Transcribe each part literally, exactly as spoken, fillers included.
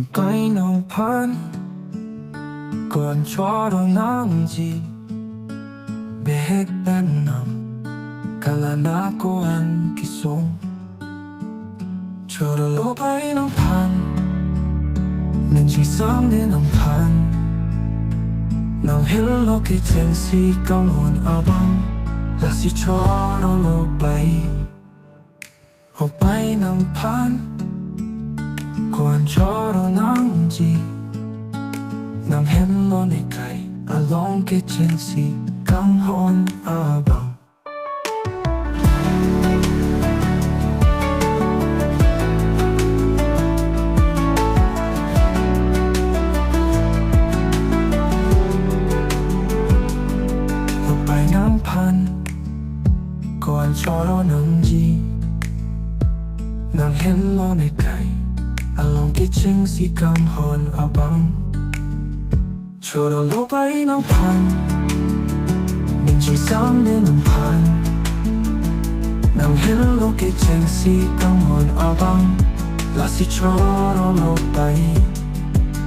Pai nangphan ko-an choro nangji, bihek pen nang kalana ko-an kesung. Chorolo pai nangphan, ningjengsam ne nangphan, nang henlo kechengsi kanghon abang, lasi chorolo pai. O pai nangphan, ko-an choro nangji, nang henlo nekai along kechengsi kanghon abang. O pai nangphan, ko-an choro nangji, nang henlo nekai along kechengsi kanghon abang. Chorolo pai nangphan, ningjengsam ne nangphan, nang henlo kechengsi kanghon abang, lasi chorolo pai.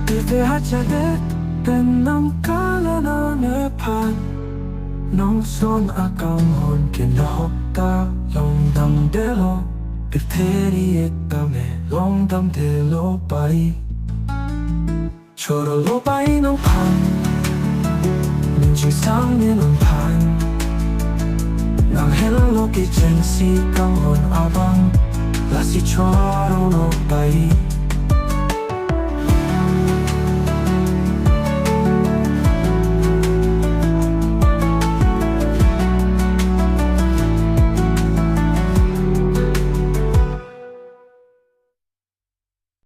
Pirthe hachadet pen nang kalana nephan, nongson akanghon ke nahok ta longdamdetlo, pirthe ri-et tame longdamdetlo pai. Chorolo pai nangphan, ningjengsam ne nangphan, nang henlo kechengsi kanghon abang, lasi chorolo pai.